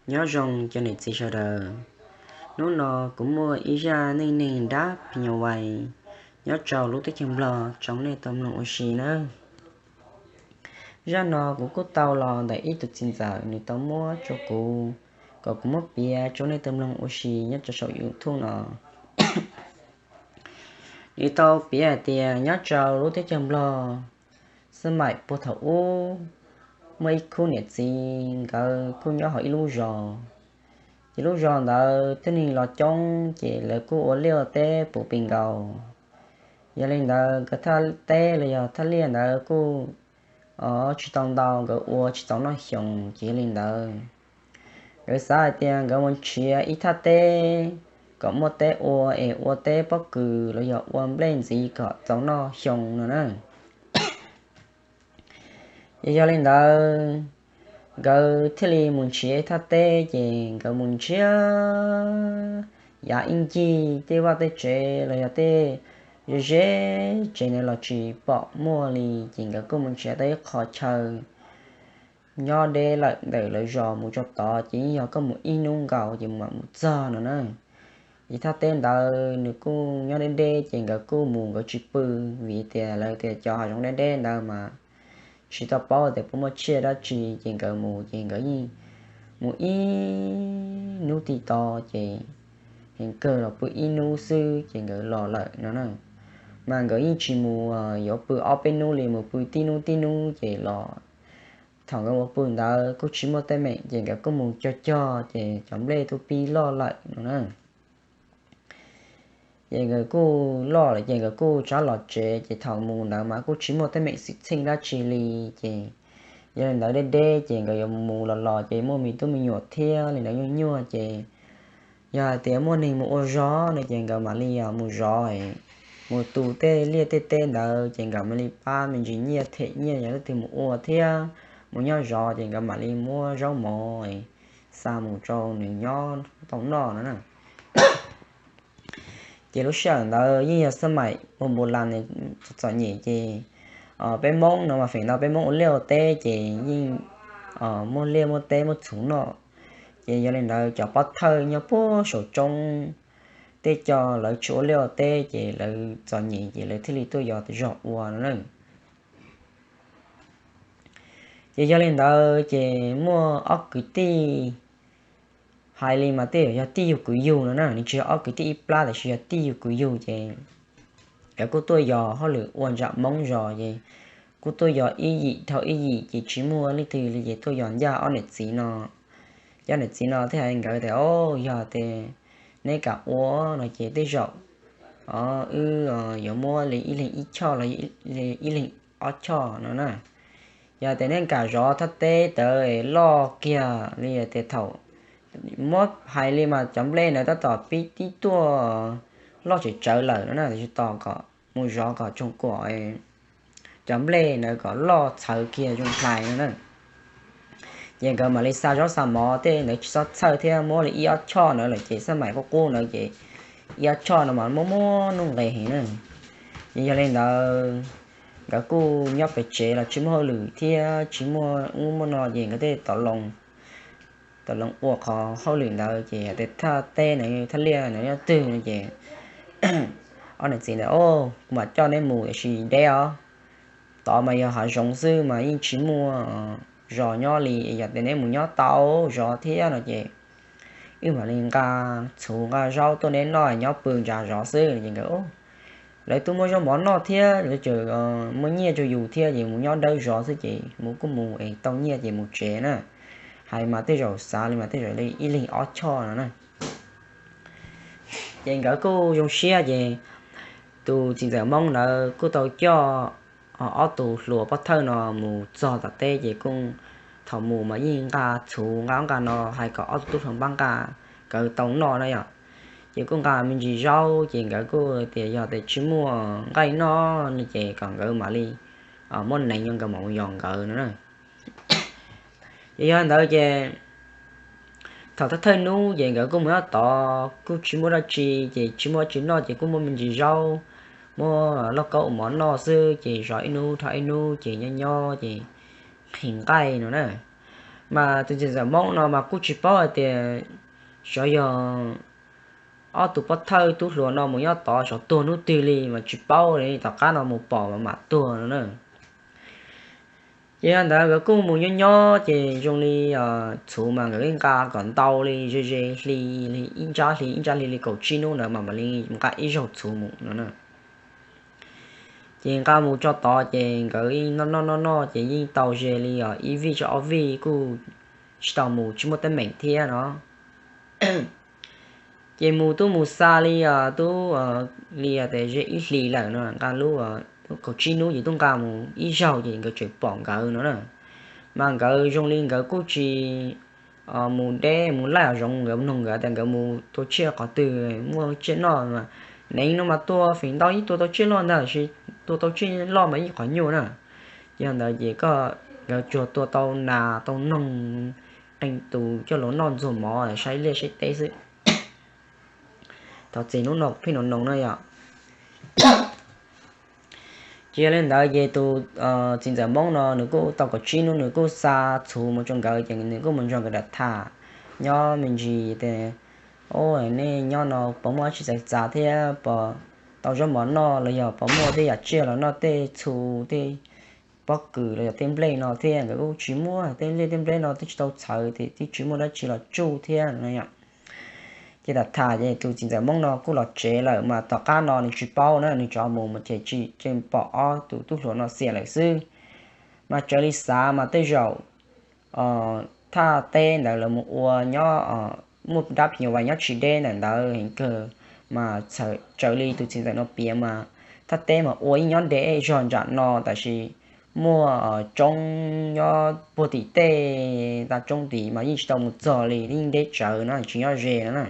Nyob zoo cov niam txiv sawv daws, hnub no kuv muaj ib zaj neej neeg dab phim nyuj vais nyob rau lub teb chaws Nplog rau nej tau mloog ua si nawb. Zaj no kuv kuj tau los ntawm ib tug txiv ntxawm nws tau muab rau kuv, kom kuv muab piav rau nej tau mloog ua si nyob rau saum YouTube no. Nws tau piav hais tias nyob rau lub teb chaws Nplog, xab maim puag thaum ub, muaj ib khub niam txiv nkawd kuj nyob hauv ib lub zos. Ces lub zos ntawd tib neeg los coob ces lawv kuj ua liaj ua teb puv pes nkaus. Yog li ntawd nkawd thaj teb los yog thaj liaj ntawd kuj tsis tau ntau, nkawd ua tsis txaus noj xyoo. Ces yog li ntawd nkawd xav hais tias nkawd mus nrhiav ib thaj teb kom muaj teb ua es ua teb pob kws los yog ua nplej ntxiv kom txaus noj xyoo no na. Ces yog li ntawd nkawd thiaj li mus nrhiav ib thaj teb, ces nkawd mus nrhiav yav ib ncig tej vaj tej tsev los yog tej ze ze tsev ntawd los tsis pom muaj li, ces nkawd kuj mus nrhiav tau ib qho chaw nyob deb lawm ntawm lawv zos mus txog tod ces yeej yog koj mus ib hnub nkaus ces mam mus txog no na. Ces thaj teb ntawd nws kuj nyob deb deb ces nkawd kuj mus nkawd tsis pw, vim tias lawv tias cov hav zoov deb deb ntawd mas tsis tau paub tias puas muaj tsiaj dab tsi, ces nkawd mus ces nkawd yeej mus ib hnub tib to, ces heev kawg los pw ib hnub xwb ces nkawd los lawm no na. Mas nkawd yeej tsis mus yuav pw ob peb hnub li, mus pw tib hnub tib hnub ces los. Thaum nkawd mus pw ntawd kuj tsis muaj teeb meem ces nkawd kuj mus cog cog ces cov nplej twb pib loj lawm no na. Ces nkawd kuj loj lawm ces nkawd kuj rov los tsev, ces thaum mus ntawd mas kuj tsis muaj teeb meem xwm txheej dab tsi li. Ces yog li ntawd deb deb ces nkawd yuav mus los los ces muaj me tub me nyuam thiab li ntawd nyuaj nyuaj ces yog hais tias muaj neeg mus ua zog no ces nkawd mam li mus zov, mus tu tej liaj tej teb ntawd ces nkawd mam li pab me ntsis nyiaj them nyiaj, yog leej twg mus ua thiab mus nyob zov ces nkawd mam li muab zaub mov xa mus rau nws nyob tau noj no na. Ces lub sij hawm ntawd yeej yog xab maim npu npu las txom nyem ces peb Hmoob no mas feem ntau peb Hmoob ua liaj ua teb ces yeej muaj liaj muaj teb muaj txhuv noj. Ces yog li ntawd cov pov thawj nyob puag saum roob tej co lawv tsis ua liaj ua teb ces lawv txom nyem ces lawv thiaj li tuaj yos zog ua no na. Ces yog li ntawd ces muaj ob kwv tij, hais li mas tej yog tij yug kwv yug no na, nws tsis yog ob kwv tij ib plab tiam sis yog tij yug kwv yug ces lawv kuj tuaj yos hauj lwm ua ntsam Hmoob zos ces kuj tuaj yos ib yim dhau ib yim ces tsis muaj leej twg li ces tuaj yos ncaj ob niam txiv no. Ces ob niam txiv no thiaj hais nkawd tias, o, yog tias neb kam ua no ces tej zaum wb yuav muab li ib leeg ib choj los ib leeg ob choj no na. Yog tias neb kam zov thaj teb ntawd loj kiag li tias thaum muab hais li mas cov nplej ntawd tab tom pib tib tuaj loj tsawv tsawv lawm no na, tiam sis tos kom mus zov kom tsoog kuam cov nplej ntawd kom loj txhawv kiag zoo hlais no na. Ces nkawd mam li xa zaub xa mov tej ntawd tsis txhob txhawj thiab, muab li ib ob choj ntawd lawm ces xab maim qub qub ntawd ces ib ob choj no mas muaj muaj nuj nqis heev na. Ces yog li ntawd nkawd kuj nyob pem tsev los tsis muaj hauj lwm thiab tsis muaj ub muaj no ces nkawd thiaj tau loo ua qhov hauj lwm ntawd ces hais tias thaj teb ntawd thaj liaj ntawd nyob twg no ces ob niam txiv ntawd, o, kuv mam coj neb mus tiam sis deb os, tod mas yog hav zoov xwb mas yeej tsis muaj zos nyob li, yog tias neb mus nyob tau zov thiab no ces wb mam li nqa txhuv nqa zaub tuaj neb noj, nyob pw ntsa zov xwb no ces nkawd, lawv twb muab zaub mov noj thiab lawv tseem muaj nyiaj rau yus thiab ces mus nyob dawb zov xwb ces mus kuj mus es tau nyiaj ces mus tsev na. Hais mas tej zaum xav li mas tej zaum li ib leeg ob choj no na. Ces nkawd kuj zoo siab ces tus txiv ntxawm Hmoob ntawd kuj tau coj ob tug hluas pov thawj no mus txog tom teb ces kuj thaum mus mas yeej nqa txhuv nqa ob nqa no hais kom ob tug tub hluas npab nqa nkawd tau noj na yom. Ces kuj nqa me ntsis zaub ces nkawd kuj tias yog tias tsis muaj nqaij noj no ces kom nkawd mam li muab neev no nkawd mam mus yos nkawd no na. Ces yog ntawd ces thaum thawj thawj hnub ces nkawd kuj mus nyob tod kuj tsis muaj dab tsi, ces tsis muaj dab tsi noj ces kuj muaj me ntsis zaub, muab lauj kaub ua mov noj xwb ces zov ib hnub dhau ib hnub ces nyob nyob ces nqhis nqaij no na. Mas tus txiv ntxawm Hmoob no mas kuj tsis paub hais tias xyov yog ob tug pov thawj tub hluas no mus nyob tod xyov tuag hnub twg li mas tsis paub li, tom qab no mus pom mas mam tuag no na. Ces yog ntawd nkawd kuj mus nyob nyob ces zoo li txhuv mas nkawd nqa kom ntau li ze ze hli, ib ntsab hli ib ntsab hli li kaum tsib hnub ntawd mas mam li nqa ib zaug txhuv mus no na. Ces nqa mus tso tod ces nkawd noj noj noj noj ces yeej tau ze li ib vij tso ob vij kuj tsis tau mus tsis muaj teeb meem thiab no. Ces mus tub mus xa li tub li tias ze ib hlis lawm no nqa lub kaum tsib hnub ces tub nqa mus ib zaug ces nkawd tseem pom nkawd no na. Mas nkawd zoo li nkawd kuj tsis mus deb mus laij zoov, nkawd noog nkawd tias nkawd mus tua tsiaj qhov twg muaj tsiaj noj mas, neev no mas tua feem ntau yeej tua tau tsiaj loj ntag, tab sis tua tau tsiaj loj mas ib qhov nyuaj na. Ces yog ntawd ces koj nkawd tsuas tua tau nas tau noog, qee tus coj los noj ntxuag mov saib liaj saib teb xwb. Thov txim hnub no pheej noo noo na yom. Ces yog li ntawd ces tus txiv ntxawm Hmoob no nws kuj tau kaum tsib hnub nws kuj xa txhuv mus rau nkawd ces nws kuj mus nrog nkawd tham nyob me ntsis tias, nej nyob no puas muaj dab tsi txawv txav thiab puas tau zaub mov noj los yog puas muaj tej yam tsiaj los noj tej txhu tej pob kws los yog tej nplej no thiab, nkawd kuj tsis muaj tej nplej tej nplej no twb tsis tau txhawv ces twb tsis muaj dab tsi los tsuj thiab no. Ces tham tham ces tus txiv ntxawm Hmoob no kuj los tsev lawm mas tom qab no nws tsis paub na, nws tso mus mas ces tsis pom ob tus tub hluas no xiam lawm xwb. Mas raws li xav mas tej zaum thaj teb ntawd lawv mus ua nyob, muaj dab phim nyuj vais nyob tsis deb ntawm ntawd heev kawg, mas raws li tus txiv ntxawm no piav mas thaj teb mas ua ib nyob deb zog nram no tab sis muaj tsoob nyob puag tim tej, tag tsoob tid mas yeej tsis tau mus txog li, yeej deb tsawv no tsis nyob ze no na.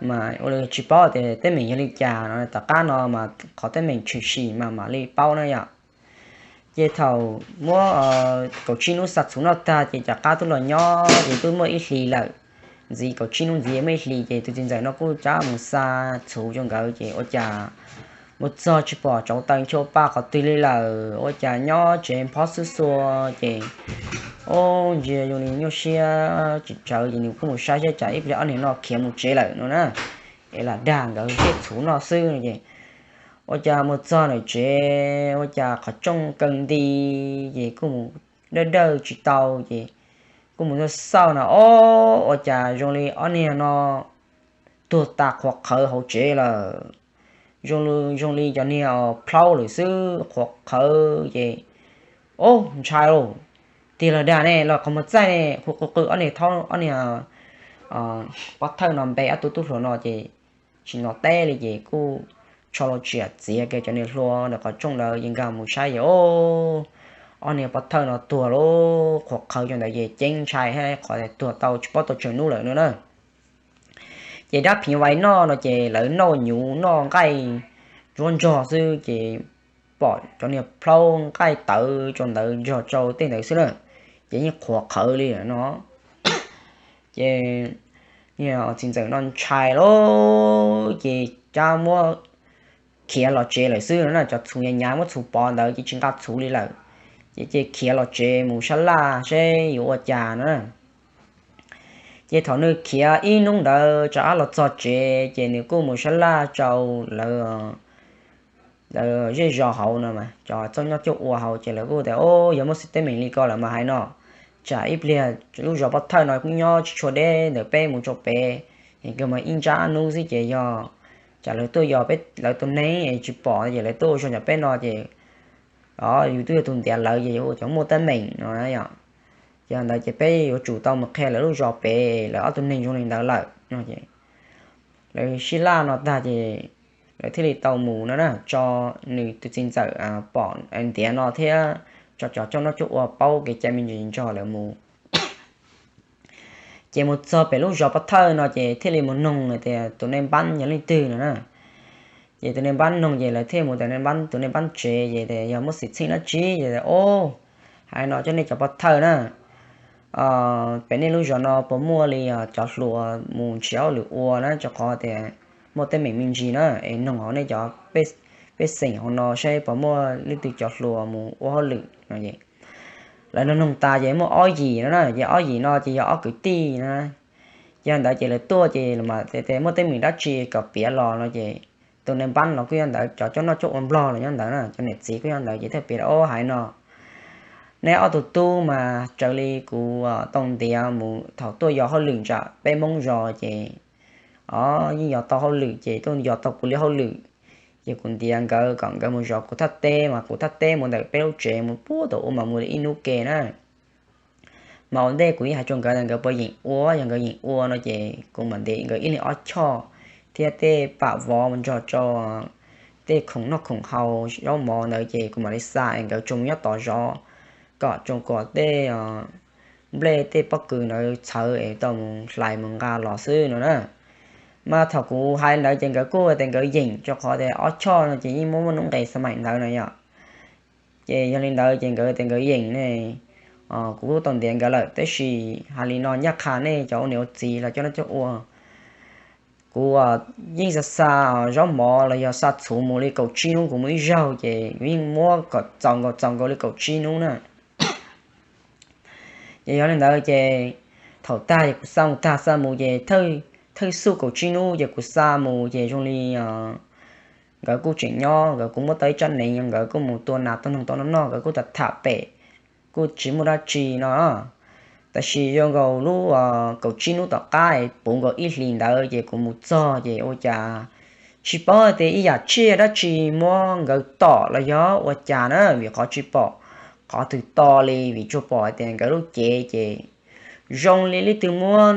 Mas ua li tsis paub tias teeb meem yog li cas no, tom qab no mas qhov teeb meem tshwm sim mas mam li paub na yom. Ces thaum muab kaum tsib hnub xa txhuv noj tag ces rov qab tuaj los nyob ces twb muaj ib hlis lawm, ntxiv kaum tsib hnub ntxiv muaj ib hlis ces tus txiv ntxawm no kuj rov mus xa txhuv rau nkawd ces ua cas mus txog tsis pom tsauv taws ncho pa qhov twg li lawm, ua cas nyob tsev nphob xwb xua ces ub ntsia zoo li nyuaj siab tsis tsawv ces nws kuj mus saib saib tsam ib pliag ob niag no khiav mus tsev lawm no na, es lam dag nkawd tej txhuv noj xwb no ces ua cas mus txog ntawm tsev ua cas qhov rooj kaw nti ces kuj mus dawj dawj tsis tau ces kuj mus xauj xauj no ob ua cas zoo li ob niag no tuag tas qhuav qhawv hauv tsev lawm. Zoo li, zoo li cov niag plhaub lawm xwb qhuav qhawv ces ub ntshai lauj, tiag los dag ne los qhov muag txaij ne, hu qw qw ob niag thaub ob niag pov thawj no npe ob tug tub hluas no ces tsis hnov teb li ces kuj tsho los tsiam txiav kiag cov niag hlua ntawm qhov rooj ntawd ces nkag mus saib ces ob niag pov thawj no tuag lauj, qhuav qhawv cov ntawd ces ceeb ntshai hab qhov tias tuag tau tsis paub tau tsawg hnub lawm no na. Ces dab phim nyuj vais noj no ces lawv noj nyuv noj nqaij ntsuab ntsog xwb ces pom cov niag plhaub nqaij tawv rau ntawd ntsog rau tej ntawd xwb na, ces yeej qhuav qhawv li no. Ces txiv ntxawm no ntshai lauj ces cab muab khiav los tsev lawm xwb no na, cov txhuv nyav nyav muab txhuv pov ntawd ces tsis nqa txhuv li lawm, ces ces khiav los tsev mus sab laj seb yuav ua cas no. Ces thaum nws khiav ib hnub ntawd rov qab los txog tsev ces nws kuj mus sab laj rau lawv zej zos hauv no mas cov txoj nyob cuaj ua hauv ces lawv kuj tias, Yog muaj xwm teeb meem li ko lawm mas hais no, tsam ib pliag lub zos pov thawj no kuj nyob tsis tshua deb ntawm peb mus rau pem, es kawg mas ib ntsab hnub xwb ces yog tsam lawv tuaj yos peb lawv tus neeg es tsis pom ces lawv tuaj ua zog ntawm peb no ces yus twb yog tus ntiav lawv ces yuav ua cov muaj teeb meem no yom. Ces ntawd ces peb yuav tsum tau mus qhia lawv lub zos pem lawv ob tug neeg zoo li ntawd lawm no. Lawv sib laj no tag ces lawv thiaj li tau mus no na, tso nws tus txiv ntxawm pom ntiav no thiab tso cov txoj noj txoj ua paub kev cai me ntsis nrog lawv mus. Ces mus txog pem lub zos pov thawj no ces thiaj li mus noog tias tus nej npab yog leej twg no na. Ces tus nej npab noog ces lawv thiaj mus tus nej npab, tus nej npab tsev ces tias yog muaj xwm txheej dab tsi ces tias, Ob, hais no cov nej cov pov thawj na, pem nej lub zos no puas muaj li cov hluas mus nrhiav hauj lwm ua na, rau qhov tias muaj teeb meem me ntsis na, es noog hauv nej cov pej xeem hauv no saib puas muaj leej twg cov hluas mus ua hauj lwm no. lawv nug nug tas ces muaj ob yim no na, ces ob yim no ces yog ob kwv tij no. Ces yog ntawd ces lawv tuaj ces muaj tej me dab tsi kom piav los no ces tus nais npab los kuj yog ntawd, cov coj noj coj ua nplog los nyob ntawd na, cov niam txiv kuj yog ntawd ces thiaj piav, Au, hais no, neb ob tug tub mas raws li kuv tau ntiav mus thaum tuaj yos hauj lwm nram peb Hmoob zos ces, o, yeej yos tau hauj lwm ces tuaj yos tau kuv li hauj lwm. Ces kuv ntiav nkawd kom nkawd mus zov kuv thaj teb, mas kuv thaj teb mus ntawm peb lub tsev mus puag tom ub mas mus li ib hnub ke na. Mas ua ntej kuv yeej hais rau nkawd tias nkawd puas yeem ua, yog nkawd yeem ua no ces kuv mam ntes nkawd ib leeg ob choj thiab tej pam vov mus nrog rau tej khoom noj khoom haus zaub mov ntawd ces kuv mam li xa es nkawd tsuas mus nyob tod zov, kom tsuas kom tej nplej tej pob kws ntawd txhawv es tau mus hlais mus nqa los xwb no na. Mas thaum kuv hais ntawd ces nkawd kuj tias nkawd yeem, rau qhov tias ob choj no ces yeej muaj muaj hnub nqes xab maim ntawd no yom. Ces yog li ntawd ces nkawd tias nkawd yeem ne, kuv kuj tau ntiav nkawd lawm, tab sis hais li no, ncaj qha nej cov ua niam ua txiv los coj noj coj ua, kuv yeej xa xa zaub mov los yog xa txhuv mus li kaum tsib hnub, kuv mus ib zaug ces kuv yeej muab kom txaus nkaus txaus nkaus li kaum tsib hnub na. Ces yog li ntawd ces thaum tag es kuv xa mus tag xa mus ces thawj xub kaum tsib hnub ces kuv xa mus ces zoo li nkawd kuj tseem nyob, nkawd kuj muab tau ib tsab neev, nkawd kuj mus tua nas tua noog tau noj noj, nkawd kuj tham tham pem, kuj tsis muaj dab tsi no. Tab sis zoo nkaus lub kaum tsib hnub tom qab puv nkaus ib hlis ntawd ces kuv mus txog ces ua cas tsis paub tias ib yam tsiaj dab tsi muab nkawd tom los yog ua cas na, vim qhov tsis pom qhov twg to li, vim tsuas pom hais tias nkawd lub cev ces zoo li leej twg muab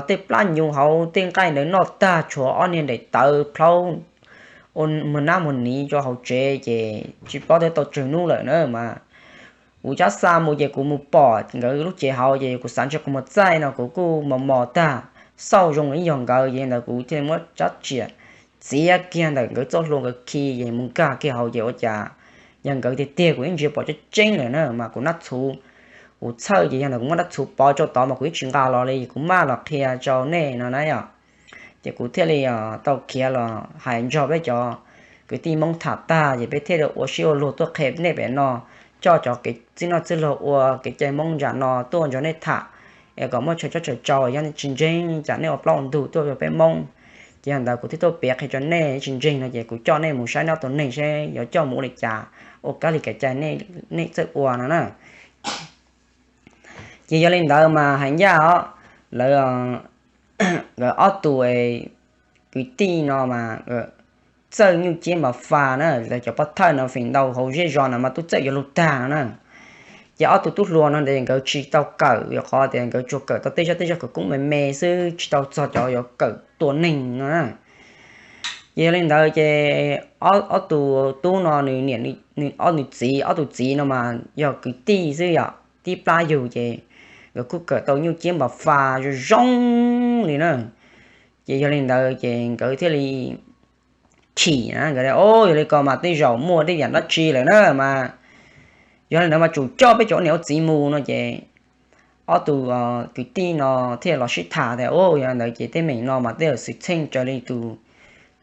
tej plab nyu hauv tej nqaij ntawd noj tag tshuav ob niag daim tawv plhaub ua muag nab muag niv rau hauv tsev ces tsis paub twb tau tsawg hnub lawm na mas. Kuv cab xa mus ces kuv mus pom nkawd lub cev hauv ces kuv xav ntshe kuv mus txaij no kuv kuj mos mos tag, xauj zoo li yog nkawd ces ntawd kuv thiaj muab rab riam txiav kiag ntawm nkawd txoj hlua nkawd khi ces mus nkag kiag hauv ces ua cas yog nkawd tiag tiag, kuv ib ntsia pom tseeb tseeb lawm na mas kuv nab txhuv, kuv txhawj ces yog ntawd kuv muab nab txhuv pov rau tod mas kuv ib tsis nqa los li, kuv maj los qhia rau nej no na yom. Ces kuv thiaj li tau khiav los hais nrog peb cov kwv tij Hmoob tham tag ces peb thiaj li ua siab ua luag tuaj qhia nej pem no, coj cov kev txwj noj txwj laug ua kev cai Hmoob nram no tuaj nrog nej tham, es kom muaj chaw cob chaw tsau, yog nej tsis ntseeg cas nej ua plaub ua ntug tuaj rau peb Hmoob. Ces yog ntawd kuv thiaj tuaj piav qhia rau nej, tsis ntseeg no ces kuv coj nej mus saib nab tus neeg seb yuav coj mus ua li cas, ua kab li kev cai nej txawj ua no na. Ces yog li ntawd mas hais ncaj os, lawv, nkawd ob tug kwv tij no mas txawj nyuj ciab npas fas na, lawv cov pov thawj no feem ntau hauv zej zos no mas twb txawj yuav luag tag no na. Ces ob tug tub hluas no ntawd nkawd tsis tau kawm, yog qhov tias nkawd tsuas kawm tau tej zaj tej zaj khawv koob me me xwb, tsis tau txog cov yuav kawm tua neeg no na. Ces yog li ntawd ces ob tug tub no nws niam, nws ob, nws txiv, ob tug txiv no mas yog kwv tij xwb yom, tib plab yug ces nkawd kuj kawm tau nyuj ciab npas fas zoo zoo li na. Ces yog li ntawd ces nkawd thiaj li chim na, nkawd tias, O, yog li ko mas tej zaum muaj tej yam dab tsi lawm na mas, yog li ntawd mas tsum coj peb cov ua niam ua txiv mus no ces ob tug kwv tij no thiaj los sib tham tias, O, yog li ntawd ces tej me no mas tej zaum xwm txheej raws li tus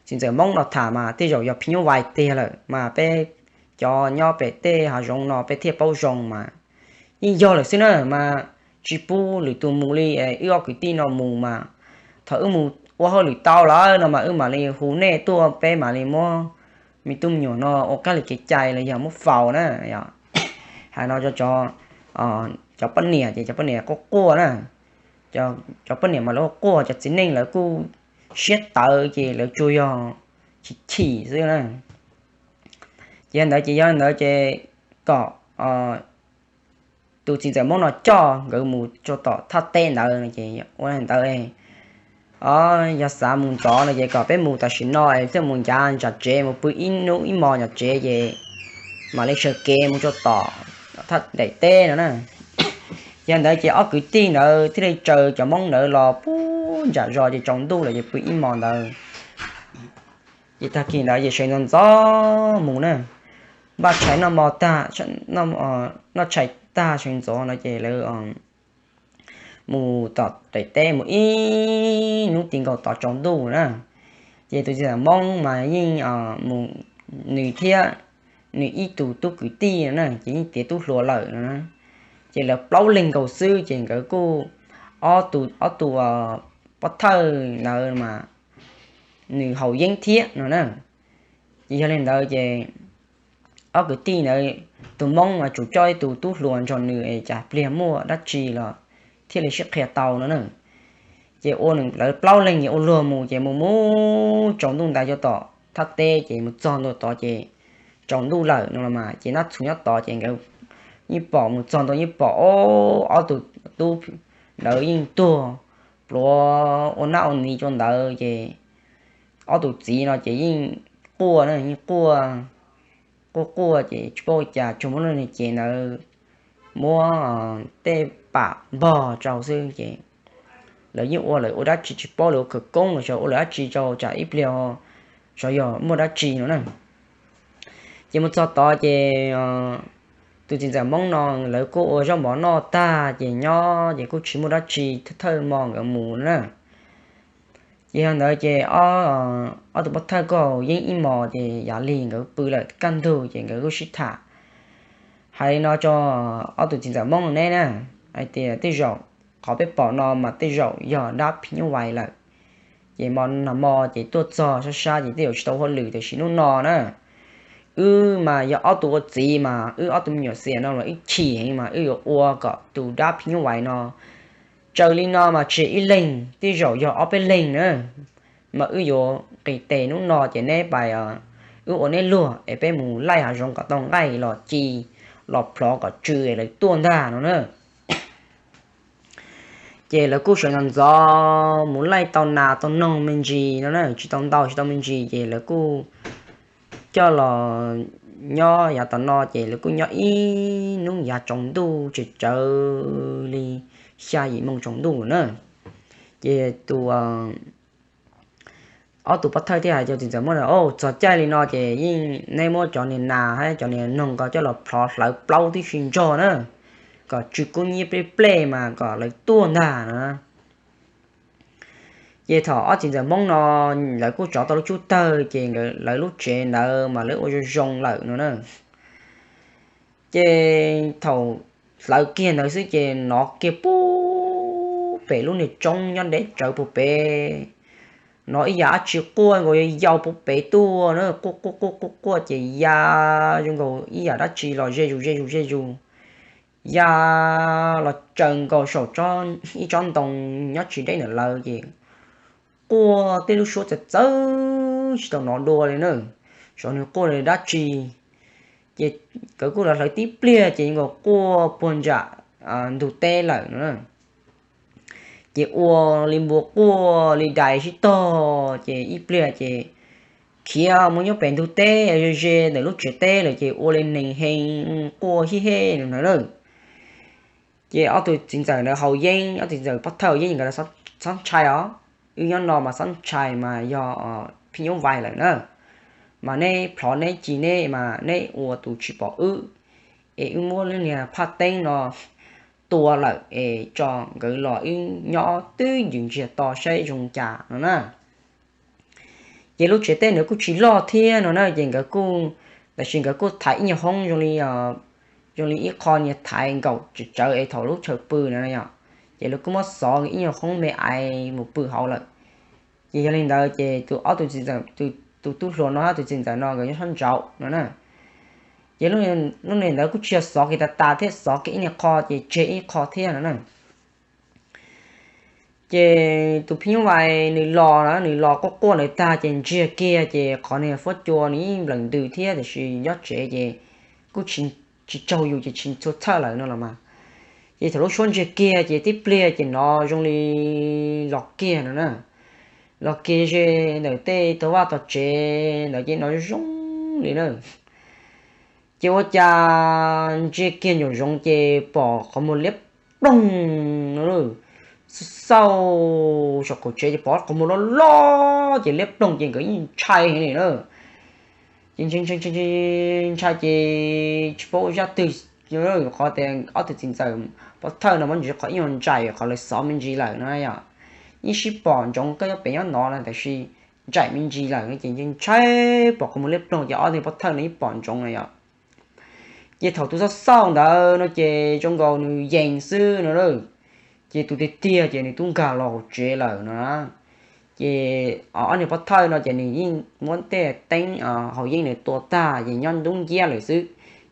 txiv ntxawm Hmoob no tham mas tej zaum yog phim nyuj vais tiag lawm mas peb cov nyob pem tej hav zoov no peb thiaj paub zoo mas. Yeej yog lawm xwb na mas, tsis pub lwm tus mus li, wb ob kwv tij no mus mas thaum wb mus ua hauj lwm tau lawm no mas wb mam li hu nej tuaj, peb mam li muab me tub me nyuam no ua kab li kev cai los yog muab faus na. Hais no cov poj niam ces cov poj niam quaj quaj na, cov poj niam mas lawv quaj, cov txiv neej lawv kuj siab tawv ces lawv tsuas yog chim chim xwb na. Ces yog ntawd ces yog ntawd ces kom tus txiv ntxawm Hmoob no coj nkawd mus rau tom thaj teb ntawd ces ua li ntawd, o, yog xav mus ntxov no ces kom peb mus tam sim no thiaj mus ncav nram tsev mus pw ib hnub ib hmos nram tsev ces mam li sawv kev mus rau tom thaj daim teb no na. Ces ntawd ces ob kwv tij ntawd thiaj li tsaws cov Hmoob ntawd los puag nram zos ces tsaus ntuj lawm ces pw ib hmos ntawd. Ces tag kis ntawd ces sawv ntxov ntxov mus na, npaj tshais noj mov tag, noj tshais tag sawv ntxov no ces lawv mus tom daim teb mus ib hnub ti nkaus tod tsaus ntuj na. Ces tus txiv ntxawm Hmoob mas yeej mus, nws thiab nws ib tug tub kwv tij no na ces yeej tiav tub hluas lawm no na. Ces lawv plaub leeg nkaus xwb ces nkawd kuj, ob tus ob tus pov thawj ntawd mas nws haus yeeb thiab no na. Ces yog li ntawd ces ob kwv tij ntawd, tus Hmoob mas tsum coj ib tug tub hluas nrog nws es cas pliag muaj dab tsi los thiaj li sib qhia tau no na. Ces ua lawv plaub leeg ces ua luag mus ces mus mus tsaus ntuj ntais rau tom thaj teb ces mus txog ntua tod ces tsaus ntuj lawm no los mas ces Nab Txhus nyob tod ces nkawd yeej pom, mus txog ntua yeej pom ob tug tub ntawd yeej tuag pluav ua nab ua ni rau ntawd ces ob tus txiv no ces yeej quaj, yeej quaj, quaj quaj ces tsis paub ua cas, tsuas muab lub niag cev ntawd muab tej pam npog rau xwb ces lawv yeej ua lawv ua dab tsi tsis paub lawv ua khawv koob los xyov ua lawv dab tsi rau tsam ib pliag xyov yog muaj dab tsi no na. Ces mus txog tod ces tus txiv ntxawm Hmoob no lawv kuj ua zaub mov noj tag ces nyob ces kuj tsis muaj dab tsi, thawj hmo nkawd mus na. Ces yog ntawd ces ob tug pov thawj kuj haus yeeb ib hmos ces yav lig nkawd pw lawm kaj ntug ces nkawd kuj sib tham hais li no rau ob tug txiv ntxawm Hmoob neb na, hais tias tej zaum qhov peb pom no mas tej zaum yog dab phim nyuj vais lawm. Ces hmo no hmo ces tuaj txog sab sab ces tej zaum tsis tau hauj lwm tiam sis hnub no na wb mas yog ob tug ua txiv mas wb ob tug me nyuam xiam no los wb chim heev mas wb yuav ua kom tus dab phim nyuj vais no tsaws li no mas tsis ib leeg, tej zaum yog ob peb leeg na. Mas wb yuav nqis tes hnub no ces neb pais, wb ua neb luag es peb mus laij hav zoov kom tau nqaij los ci, los plhov kom tsw es lawv tuaj ntag no na. Ces lawv kuj sawv ntxov ntxov mus laij tau nas tau noog me ntsis no na, tsis tau ntau tsis tau me ntsis ces lawv kuj coj los nyob yav tom no ces lawv kuj nyob ib hnub yav tsaus ntuj tsawv tsawv li xya yim moo tsaus ntuj na. Ces tus ob tug pov thawj thiaj hais rau txiv ntxawm Hmoob, txog caij li no ces yeej neb muab cov niag nas thiab cov niag noog ko coj los plhov hlawv plaub tib si nrog na, kom tsw kub hnyiab plej plej mas kom lawv tuaj ntag no. Ces thaum ob txiv ntxawm Hmoob no lawv kuj tsov tau lub cub tawg ces lawv lub tsev ntawd mas lawv ua zoo zoo lawm no na. Ces thaum hlawv kiag ntawd xwb ces hnov kiag puag pem lub niag roob nyob deb tsawv puag pem, hnov ib yam dab tsi quaj nkaus yau yau puag pem tuaj na, quaj quaj quaj quaj quaj ces ya zoo nkaus ib yam dab tsi los ze zus ze zus ze zus, ya los tsaws nkaus saum ib tsob ntoo nyob tsis deb ntawm lawv ces quaj tej lub suab txawv txawv tsis tau hnov dua li na, xyov nws quaj li dab tsi. Ces nkawd kuj los hlawv tib pliag ces zoo nkaus quaj puag ntsam ntug teb lawm no. Ces ua li npua quaj li dais sib tog ces ib pliag ces khiav mus nyob pem ntug teb ze ze ntawm lub tsev teb lawm ces ua li neeg hee quaj hib hej no na. Ces ob tug txiv ntxawm ntawd haus yeeb, ob tug txiv ntxawm pov thawj haus yeeb nkawd txhob ntshai os, wb nyob no mas txhob ntshai mas yog phim nyuj vais lawm na. Mas neb plhov neb ci neb mas neb ua tus tsis pom wb, es wb muab lub niag phaj teeb no tua lawm es tso nkawd los wb nyob twb ywm ntsiag to saib zoo cas no na. Ces lub tsev teb ntawd kuj tsis loj thiab no na, ces nkawd kuj, tab sis nkawd kuj thaiv ib nyuag hoob zoo li, zoo li ib qho niag thaiv nkaum tsawv tsawv es thaum lub chaw pw na yom, ces lawv kuj muab xov ib nyuag hoob me aiv mus pw hauv lawm. Ces yog li ntawd ces tus ob tug txiv ntxawm, tus tub hluas no thiab tus txiv ntxawm no nkawd nyob sab nraud no na. Ces lub niag ntawd kuj tsis yog xov kiag tas tas thiab, xov kiag ib nyuag qho ces tseg ib qho thiab no na. Ces tus phim nyuj vais nws los na, nws los quaj quaj ntawd tag ces ntsiag kiag ces qhov niag fuab cua nws yeej nplawm ntws thiab tiam sis nyob tsev ces kuj tsis tsaug yus ces tsis txhua txhawj lawm no los mas. Ces thaum lub suab ntsiag kiag ces tib pliag ces hnov zoo li los kiag no na. Los kiag ze ntawm tej tog vaj tog tsev ntawd ces hnov zoo li na. Ces ua cas ntsiag kiag nraum zoov ces pom qhov muag liab ploog no, xauj saum qaum tsev ces pom qhov muag loj loj ces liab ploog ces nkawd yeej ntshai heev li na. Ces ntshai ces tsis paub ua zaj twg, qhov tias ob tug txiv ntxawm pov thawj no muab ntsis qhov ib nyuag ntsais qhov lawv xov me ntsis lawm no yom. Yeej sib pom ntsoov koj nyob pem nyob no na tab sis ntsais me ntsis lawm ces ntshai pom qhov muag liab ploog ces ob tug pov thawj no yeej pom ntsoov no yom. Ces thaum tus xauj xauj ntawd no ces zoo nkaus nws yees xwb no na, ces tus tiag tiag ces nws twb nkag los hauv tsev lawm no na. Ces ob niag pov thawj no ces nws yeej muab tej teeb haus yeeb nws tua tag ces nyob ntub nciab lawm xwb.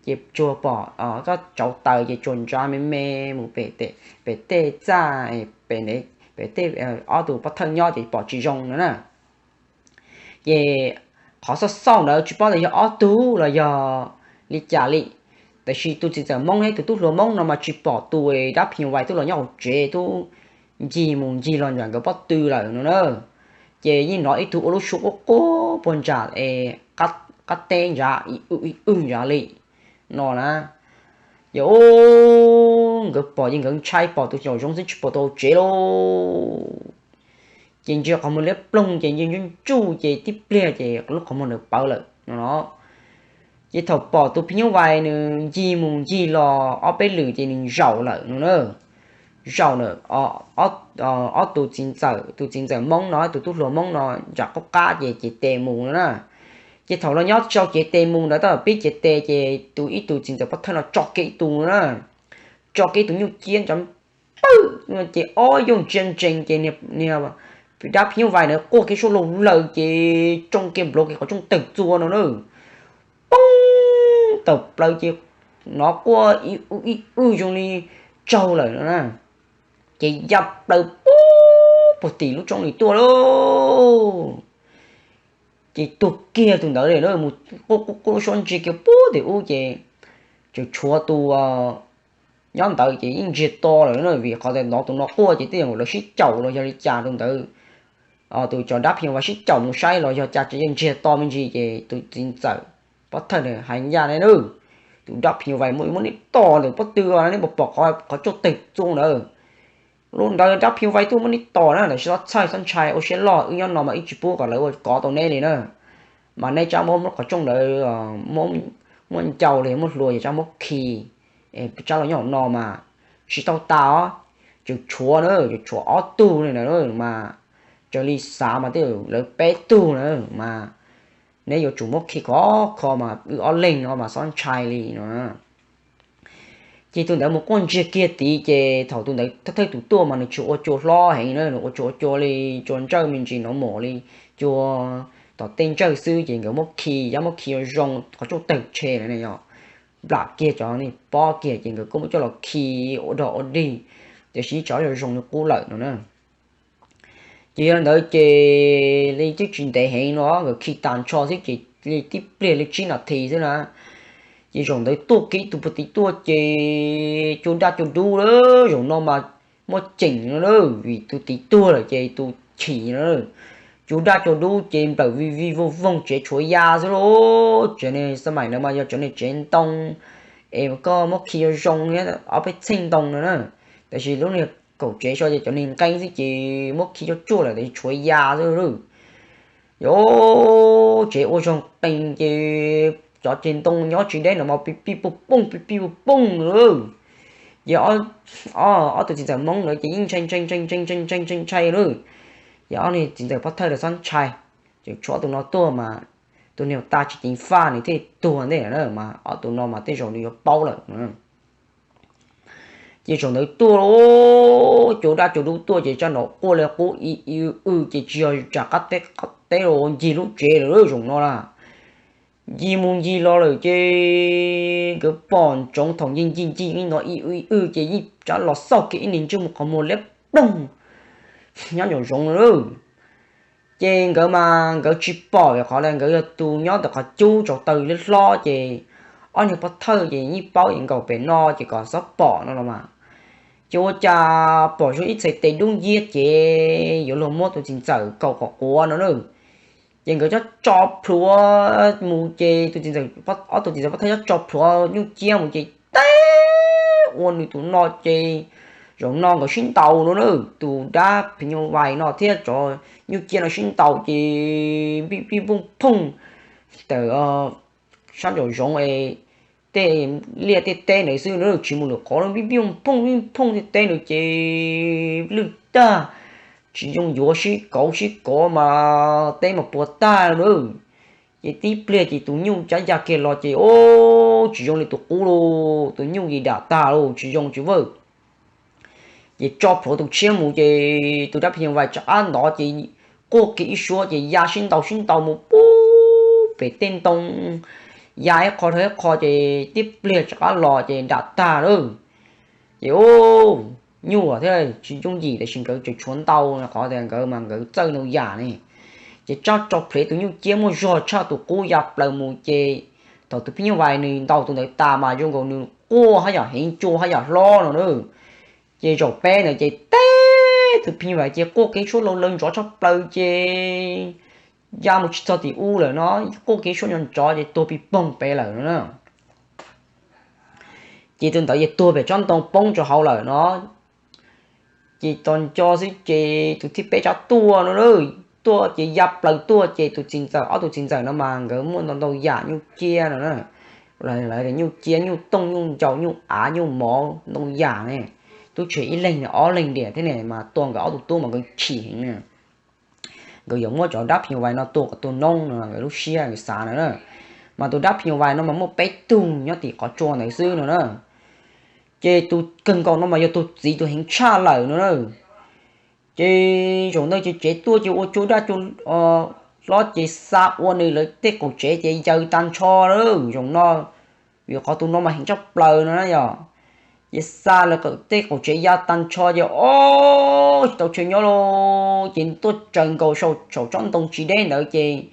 Ces tsuas pom koj tsauv taws ces tsuas ntsav me me mus pem tej txaj, pem tej ob tug pov thawj nyob ces pom tsis zoo no na. Ces qhov xauj xauj ntawd tsis paub tias yog ob tug los yog li cas li, tiam sis tus txiv ntxawm Hmoob thiab tus tub hluas Hmoob no mas tsis pom tus dab phim nyuj vais twb los nyob hauv tsev twb ncig mus ncig los nram nkawd pob tw lawm no na. Ces yeej hnov ib tug ua lub suab quaj quaj puag nram es qab teb nrad ib w ib w nrad li no na. Ces nkawd pom ces nkawd ntshai pom tus nraum zoov xwb tsis pom tus hauv tsev lauj. Ces ntsia qhov muag liab ploog ces ntsia ntsuj ntsuj ces tib pliag ces lub qhov muag ntawd pawv lawm no no. Ces thaum pom tus phim nyuj vais nws ncig mus ncig los ob peb lwm ces nws zaum lawm no na. Zaum lawm, ob tug txiv ntxawm, tus txiv ntxawm Hmoob no tus tub hluas Hmoob no nram qab qab ces cev tes mus no na. Ces thaum los nyob tsis tau cev tes mus ntawd tab tom pib cev tes ces tus ib tug txiv ntxawm pov thawj no tso kiag ib tug no na, tso kiag ib tug nyuj ciab ntawd pawg ces ob yog ntsia ntsees ces niag dab phim nyuj vais ntawd quaj kiag suab laug laws ces tsoo kiag nplov kiag qhov rooj tawm txua no na. Poob tawm plaws ces hnov quaj ib w ib w zoo li tsaug lawm no na. Ces ya plaws puag tim lub roob li tuaj lauj. Ces tuag kiag tus ntawd li mus quaj quaj quaj lub suab ntsia kiag puag tim ub ces tseem tshuav tus nyob ntawd ces yeej ntsiag to lawm vim qhov tias hnov tus no quaj ces twb yog lawv sib caum los yog li cas rau ntawd. Tus cov dab phim nyuj vais sib caum mus saib los yog cas tseem yeej ntsiag to me ntsis ces tus txiv ntxawm pov thawj hais ncaj ne, tus dab phim nyuj vais muaj neb tom ntawm pob tw, neb puas pom qhov rooj tawm txua ntawd? Lub ntawd dab phim nyuj vais tuaj muab neb tom na, tab sis txhob txhawj txhob ntshai, ua siab loj, wb nyob no mas wb tsis pub kom lawv ua kov tau neb li na. Mas neb tsam muab qhov rooj ntawd muab ncau los muab hlua, yog tsam muab khi, tsam los nyob hauv no mas tsis tau tas os. Tseem tshuav na, tseem tshuav ob tug li na, mas raws li xav mas twb lawv peb tug na, mas neb yuav tsum muab khi khov kho mas wb ob leeg no mas txhob ntshai li no. Ces tus ntawd mus quaj ntsiag kiag tid ces thaum tus ntawd thawj thawj tus tuaj mas nws tsis ua cua hlob heev na, nws ua tsis ua cua li, cua ntsawj me ntsis no mos li, cua tom tej ntsawj xwb ces nkawd muab khi, yog muab khi zoo zoo qhov rooj tawg tshe lawm ne yog nplam kiag cov pob kiag ces nkawd kuj muab coj los khi ua dog ua dig, tiam sis tseem zoo zoo li qub lawm no na. Ces yog li ntawd ces li twb tsis ntev heev no nkawd khi tas nrho xwb ces li tib pliag li tsib nas this xwb na, ces zaum ntawd tuaj kiag ib tug puag tid tuaj ces cua daj cua dub lawm, zaum no mas muaj ceem no na, vim tus tid tuag lawm ces tus chim no. Cua daj cua dub ces nplawm vij vij voog voog, tsev tshuav ya xwb lauj. Tsev niag xab maim ntawd mas yog tsev niag tsev ntoo es koj muab khi zoo zoo thiab ob peb txheej ntoo no na, tab sis lub niag kaum tsev so ces cov niag nqeeb xwb ces muab khi tsuaj tsuaj lawm tab sis tshuav ya xwb lauj. Yog tsev ua zoo qees ces cov ceg ntoo nyob tsis deb no mas pij pij puj pooj pij pij puj pooj lawm. Ces ob tug txiv ntxawm Hmoob ntawd ces yeej ntshai ntshai ntshai ntshai ntshai ntshai ntshai ntshai lawm. Ces ob niag txiv ntxawm pov thawj los txhob ntshai, ces tshuav ob tug no tuaj mas tus niag tas tsis ceev faj nws thiaj tuag ntej na, mas ob tug no mas tej zaum nws yuav paub lawm. Ces zaum ntawd tuaj, cua daj cua dub tuaj ces tsam no quaj li qub ib w ces tsis yog nram qab teb, qab teb los ncig lub tsev lawm zaum no na. Ncig mus ncig los lawm ces nkawd pom ntsoov thaum ncig ncig ncig no ib w ib w ces yeej tsam los xauj kiag ib niag ntsej muag qhov muag liab ploog nyob nraum zoov lawm. Ces nkawd mas nkawd tsis pom vim qhov tias nkawd yog tus nyob ntawm qhov cub tsau taw liab hlob ces ob niag pov thawj ces yeej paub es nkaum pem no ces kom txhob pom no los mas. Ces ua cas pom zoo ib txhais tes dub nciab ces yuav luag muab tus txiv ntxawm kaum kom quav no na. Ces nkawd cov tso plhuav mus ces tus txiv ntxawm, ob tug txiv ntxawm pov thawj cov tso plhuav nyuj ciab mus ces teb ua nws tus no ces zaum no nkawd sib ntaus no na, tus dab phim nyuj vais no thiab cov nyuj ciab no sib ntaus ces pij pij pooj phooj tawm sab nraum zoov es tej liaj tej teb ntawd xwb na, tsis mus lwm qhov, pij pij pooj pij phooj tej teb ntawd ces lwj tag, tsis zoo yuav, sib kauv sib kov mas teb mas puas tag na. Ces tib pliag ces tus nyuj cab ya kiag los ces o tsis zoo li tus qub lauj, tus nyuj yim dam tag lauj, tsis zoo tsis vwj. Ces tso plhuav tus tshiab mus ces tus dab phim nyuj vais rov qab ntov ces quaj kiag ib suab ces ya sib ntaus sib ntaus mus pub pem tej ntoo, ya ib qho dhau ib qho ces tib pliag rov qab los ces dam tag lauj. Ces u, nyuj thiab tsis yooj yim tiam sis nkawd tseem tshuav ntau qhov tias nkawd mas nkawd txawj ntau yam ne. Ces tsab tso plhuav tus nyuj ciab muaj zog tshaj tus qub ya plaws mus ces thaum tus phim nyuj vais nws ntaus tus ntawd tas mas zoo nkaus nws quaj haj yam heev cua haj yam hlob no na. Ces zaum peb ntawd ces teb tus phim nyuj vais ces quaj kiag ib suab laus lawv ntsov tshaj plaws ces ya mus tsis txog tim u lawm no, quaj kiag ib suab ntsov ntsov ces tuag pis poog pem lawm no na. Ces tus ntawd ces tuag pem tsob ntoo poob rau hauv lawm no. Ces tos nco xwb ces tus thib peb rov tuaj no na, tuaj ces ya plaws tuaj ces tus txiv ntxawm, ob tug txiv ntxawm no mas nkawd muaj ntau ntau yam nyuj ciab no na. Lawv tias nyuj ciab, nyuj tooj, nyuj ncaus, nyuj av, nyuj mov ntau yam ne. Tub tsev ib leeg ob leeg diam thiab ne mas tua nkawd ob tug tub mas nkawd chim heev na. Nkawd yuav muab cov dab phim nyuj vais no tua kom tuag noob no nkawd lub siab nkawd xav no na. Mas tus dab phim nyuj vais no mas muaj peb tug nyob tim qhov tsua ntawd xwb no na. Ces tus kawg nkaus no mas yog tus txiv tus heev tshaj lawm no na. Ces zaum ntawd ces tsev tuaj ces ua cua daj cua hlob ces xa ua nws lawv tej qaum tsev ces yaws tag nrho lawm. Zaum no vim qhov tus no mas heev tshaj plaws no na yog. Ces xa lawv tej qaum tsev ya tag nrho ces o, tsis tau chaw nyob lauj, ces tuaj tsaws nkaus saum tsob ntoo tsis deb ntawd ces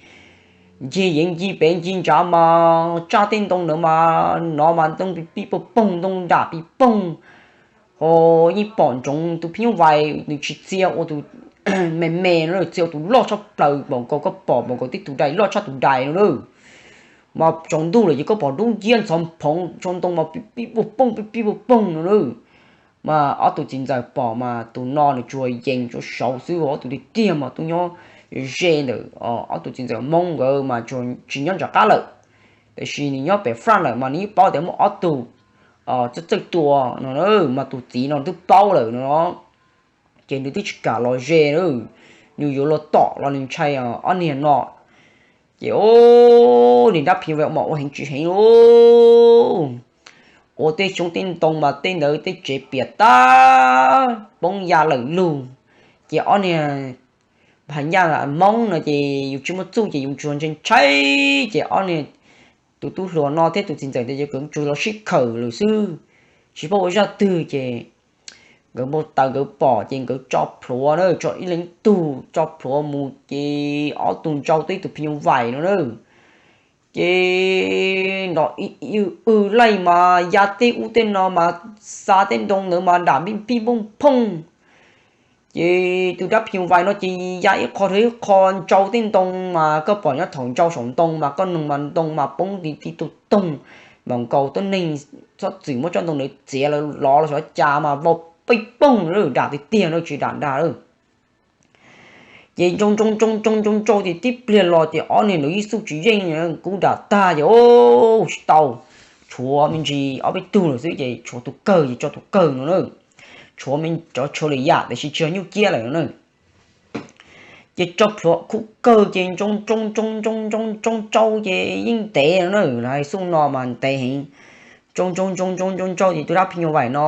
ncig yeev ncig pem ncig nrad mas tsaj tej ntoo ntawd mas nov mas ntoo pis pig pog poog, ntoo dam pis poog. Ho yeej pom ntsoov tus phim nyuj vais nws tsis txia ua tus me me no, txia ua tus loj tshaj plaws, npaum nkaus koj pom npaum nkaus tib tug dais loj tshaj tus dais no na. Mas tsaus ntuj lawm ces koj pom dub nciab ntxhov phoov tsaus ntoo mas pib pib puag poog pib pib puag poog no na. Mas ob tug txiv ntxawm pom mas tus no nws tsuas yees tsuas saud xwb, ob tug tiag tiag mas tuaj nyob ze ntawm ob tug txiv ntxawm Hmoob nkawd mas tsis nyob nram qab lawm, tiam sis nws nyob pem Fraj lawm mas nws yeej paub tias muaj ob tug txawj txawj tua no, mas tus txiv no twb paub lawm no. Ces nws twb tsis kam los ze, nws yuav los tom los nws ntshai ob niag no. Ces o, niag dab phim nyuj vais mas ua heev tsis heev lauj, ua tej xyoob tej ntoo mas tej ntawd tej tsev piam tag poob ya lawm lug. Ces ob niag phas nyaj Hmoob no ces yus tsis muaj txuj ces yus tsuas ntshai ntshai, ces ob niag tus tub hluas no thiab tus txiv ntxawm ntawd ces nkawd tsuas los sib khawm lawm xwb, tsis paub ua zaj twg ces nkawd npau taws nkawd pom ces nkawd tso plhuav na, tso ib leeg tug tso plhuav mus ces ob tug ntsau tib tug phim nyuj vais no na. Ces nrov ib ib w laij mas ya tej ub tej no mas xa tej ntoo ntawd mas dam pib pib poog phooj. Ces tus dab phim nyuj vais no ces ya ib qho rau ib qho ntsau tej ntoo mas koj pom nyob thaum ntsau saum ntoo mas koj noog mas ntoo mas poob ti ti tug toog, mas nkaus tuab neeg txhob txwm muab tsob ntoo ntawd txiav lawv lov los xyov cas mas vau pib poog lawm, dam tiag tiag no tsis dam dag lawm. Ces ntsau ntsau ntsau ntsau ntsau ntsau ces tib pliag los ces ob niag ntawd yeej xub tsis yeej, kub dam tag ces o, tsis tau, tshuav me ntsis ob peb tug lawm xwb ces tshuav tus kawg ces tso tus kawg no na. Tshuav me cov tshuav lwm yam tiam sis tsis yog nyuj ciab lawm no na. Ces tso plhuav khub kawg ces ntsau ntsau ntsau ntsau ntsau ntsau ntsau ces yeej ntev no na, lawv hais xub no mas ntev heev. Ntsau ntsau ntsau ntsau ntsau ntsau ces tus dab phim nyuj vais no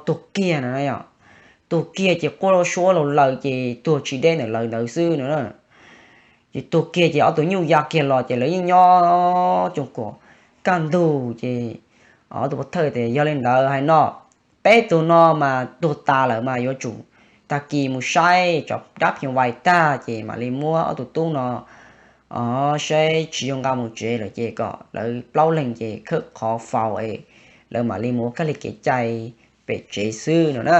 tuag kiag no na yom. Tuag kiag ces quaj suab laug lawm ces tuag tsis deb ntawm lawv ntawd xwb no na. Ces tuag kiag ces ob tug nyuj ya kiag los ces lawv yeej nyob coom kuam kaj ntug ces ob tug pov thawj tias yog li ntawd hais no, peb tug no mas tuag tas lawm mas yuav tsum tag kis mus saib cov dab phim nyuj vais tag ces mam li muab ob tug tub no saib tsis zoo nqa mus tsev lawm ces kom lawv plaub leeg ces khawb qhov faus es lawv mam li mus ua kab li kev cai pem tsev xwb no na.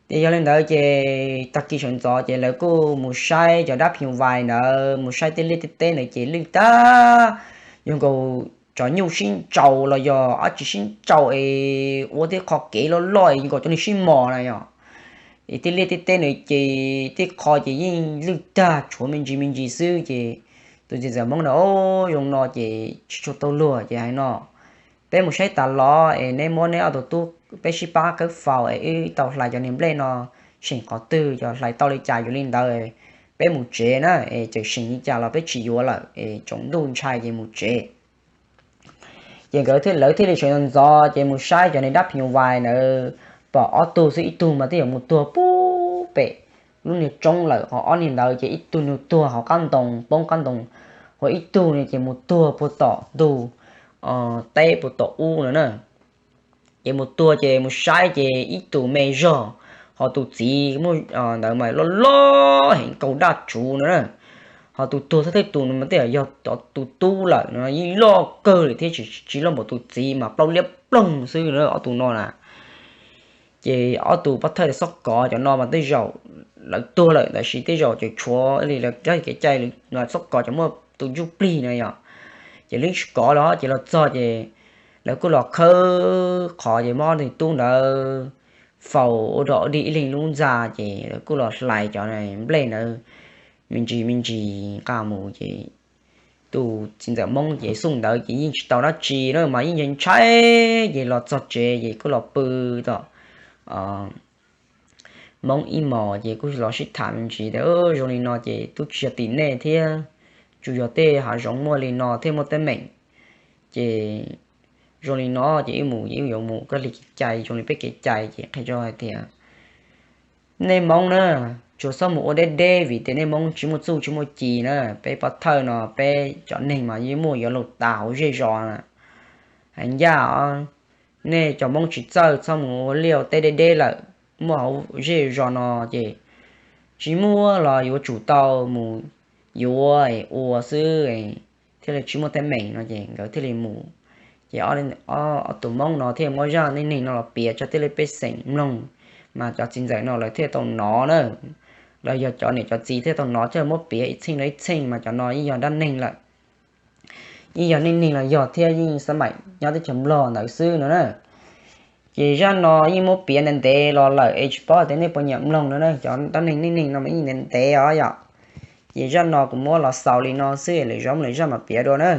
Ces yog li ntawd ces tag kis sawv ntxov ces lawv kuj mus saib cov dab phim nyuj vais ntawd, mus saib tej liaj tej teb ntawd ces lwj tag, zoo nkaus cov nyuj sib ntsaus los yog dab tsi sib ntsaus es ua tej qho kev loj loj es zoo nkaus cov neeg sib mos na yom. Es tej liaj tej teb ntawd ces tej qho ces yeej lwj tag, tshuav me ntsis me ntsis xwb ces tus txiv ntxawm Hmoob na, o, zoo no ces tsis tshua tau luag ces hais no, peb mus saib tas los es neb muab neb ob tug tub, peb sib pab khawb faus es wb tau hlais cov niag nplej no seem qhov twg, yog hlais tau li cas yuav li ntawd, peb mus tsev na, es txawm seem li cas los peb tsis yuav lawm es tsaus ntuj ntshai ces mus tsev. Ces nkawd thiaj, lawv thiaj li sawv ntxov ntxov ces mus saib cov niag dab phim nyuj vais ntawd, pom ob tug xwb, ib tug mas twb yuav mus tuag pub pem lub niag roob lawm, ho ob niag ntawd ces ib tug nws tuag hauv qab ntoo, poob qab ntoo, ho ib tug no ces mus tuag puag tom ntug teb puag tom ub no na. Ces mus tuag ces mus saib ces ib tug me zog, ho tus txiv muaj ntawd mas loj loj heev, kaus daj tsuv no na. Ho tus tuag thawj thawj tus no mas tej yog cov tus tub lawm no, yeej loj kawg li thiab tsis, tsis loj npaum tus txiv mas plaub liab ploog xwb na ob tug no na. Ces ob tug pov thawj xob kov cov no mas tej zaum lawv tuag lawm tab sis tej zaum ces tshuav li lawv kev cai, xob kov cov muaj tus ntsuj plig no yom. Ces lawv tsis kov los ces los txog ces lawv kuj los khawb qhov ces muab ob tug tub ntawd faus ua dog ua dig ib leeg lub ntxa, ces lawv kuj los hlais cov nplej ntawd me ntsis me ntsis nqa mus ces tus txiv ntxawm Hmoob ces xub ntawd ces yeej tsis tau dab tsi na mas yeej ntshai ntshai, ces los txog tsev ces kuj los pw tom Hmoob ib hmos ces kuj los sib tham me ntsis tias zoo li no ces twb tsis yog tim nej thiab, tsuas yog tej hav zoov muaj li no thiaj muaj teeb meem. Ces zoo li no ces wb mus ces wb yuav mus koj li kev cai, zoo li peb kev cai ces qhia rau hais tias nej Hmoob na, tsuas txhob mus ua deb deb vim tias nej Hmoob tsis muaj txuj tsis muaj ci na. Peb pov thawj no peb cov neeg mas yeej muaj yuav luag tas hauv zej zos na. Hais ncaj os, nej cov Hmoob tsis txawj txhob mus ua liaj ua teb deb deb lawm, muaj hauv zej zos no ces tsis muaj los yuav tsum tau mus yuav ua xwb thiaj li tsis muaj teeb meem no ces nkawd thiaj li mus. Ces ob tus Hmoob no thiaj muab zaj neej neeg no los piav tso tij li pej xeem mloog, mas cov txiv ntxawm no lawv thiaj tau hnov na. Lawv yog cov niam cov txiv thiaj tau hnov thiaj muab piav ib txheej rau ib txheej mas cov no yeej yog dab neeg lawm, yeej yog neej neeg los yog thiab yeej xab maim nyob teb chaws Nplog ntawd xwb no na. Ces zaj no yeej muab piav ntev ntev los lawm es tsis paub tias nej puas nyiam mloog no na, cov dab neeg neej neeg no mas yeej ntev ntev os yom. Ces zaj no kuv muab los xaus li no xwb, lwm zaus lwm zaj mam piav dua na.